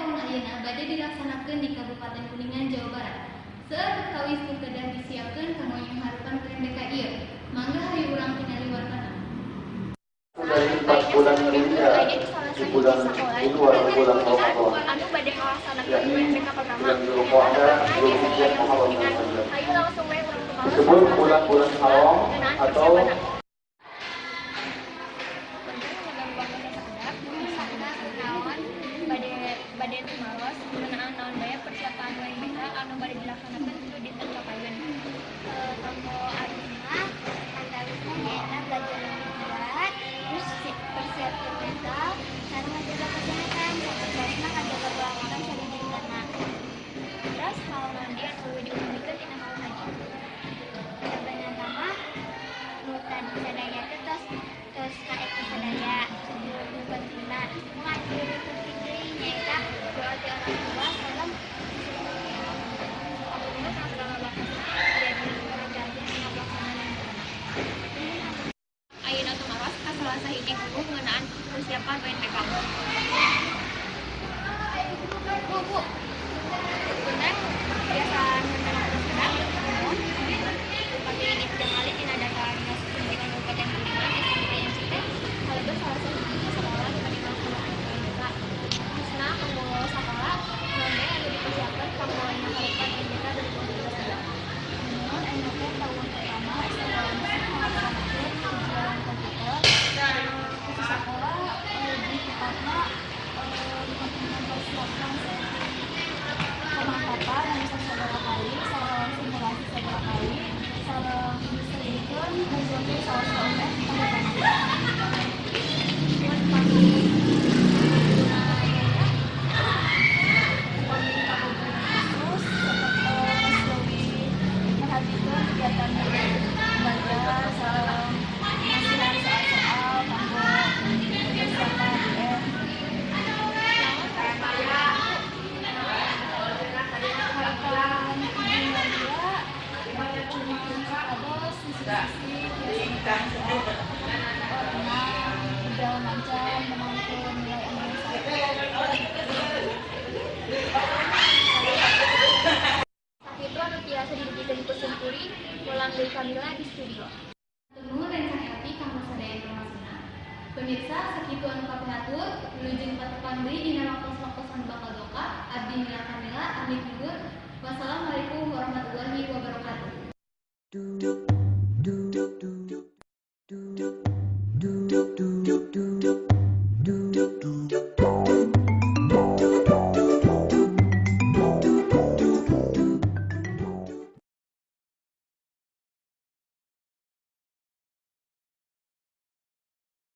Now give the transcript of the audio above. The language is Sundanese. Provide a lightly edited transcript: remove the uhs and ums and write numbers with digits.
tahun ayeuna bade dilaksanakeun di Kabupaten Kuningan, Jawa Barat. Seueur perkawis nu kedah disiapkeun kanggo nyanghareupan UNBK ieu. Mangga hayu urang tingali wartana. Dari 4 bulan Zulhijjah di bulan di luar bulan Ramadan, anu bade ngalaksanakeun yakni UNBK pertama. Bulan Zulqa'dah, Zulhijjah, Muharram, dan Rajab. Ayo langsung we urang tumaros. Disebut bulan-bulan haram ngeunaan atau persiapanna. Punten ngaganggu waktu sakedap, misalna naon bade bade tumaros ngeunaan naon bae persiapan UNBK anu bade dilaksanakeun kudu dinten kapayun. Kanggo abdi mah antawisna nyaeta belajar lebih giat, terus persiapkeun mental sareng ngajaga kesehatan, saterusna ngajaga pola makan sadidintena. Terus hal naon deui anu leuwih diunggulkeun tina hal haji? Sebenarna mah nu tadi sadaya teh tos tos kaeka sadaya nu nu pentingna. Nu anu leuwih penting deui nyaeta doa ti orang tua sareng Alhamdulillah sangat ngabahasna jadi lancarkeun dina pelaksanaan UNBK. Ayeuna tumaros ka salah sahiji guru ngeunaan persiapan UNBK. Bu, Bu. Punten biasa nenten waktu sakedap. Nuhun. Upami ditingali dina data Dinas Pendidikan Kabupaten Kuningan, SMP NC teh kalebet salah sahiji sakola nu bade ngalaksanakeun UNBK. Khususna kanggo sakola, naon bae anu dipersiapkeun kanggo nyanghareupan UNBK 2022? Nuhun, ayeuna teh tahun pertama sekolah musik ngalaksanakeun ujian komputer. Khusus sekolah, lebih tepatna penting mempersiapkan seperti pemantapan anu sabaraha kali, sareng simulasi sabaraha kali, sareng diselinkeun ngumpulkeun soal-soal UN tanggapanna. Nuhun kanggo guruna nyaeta Upami kanggo guru khusus tetep geus leuwih merhatikeun kegiatan belajar sareng masihan soal-soal kanggo persiapan UN. Naon harapan Ibu? Harapan Ibu Nadia cuman supados sisi-sisi tiasa soal menang, berjalan lancar, menangkeun nilai anu sae. Sakitu anu tiasa didugikeun ku simkuring, mulang deui Kamila di studio. Nuhun rencang Elvi kanggo sadaya informasina. Pemirsa, sakitu anu kapihatur, wilujeng patepang deui dina waktos-waktos anu bakal doka. Abdi Mila Kamila, amit mundur. Wassalamualaikum warahmatullahi wabarakatuh.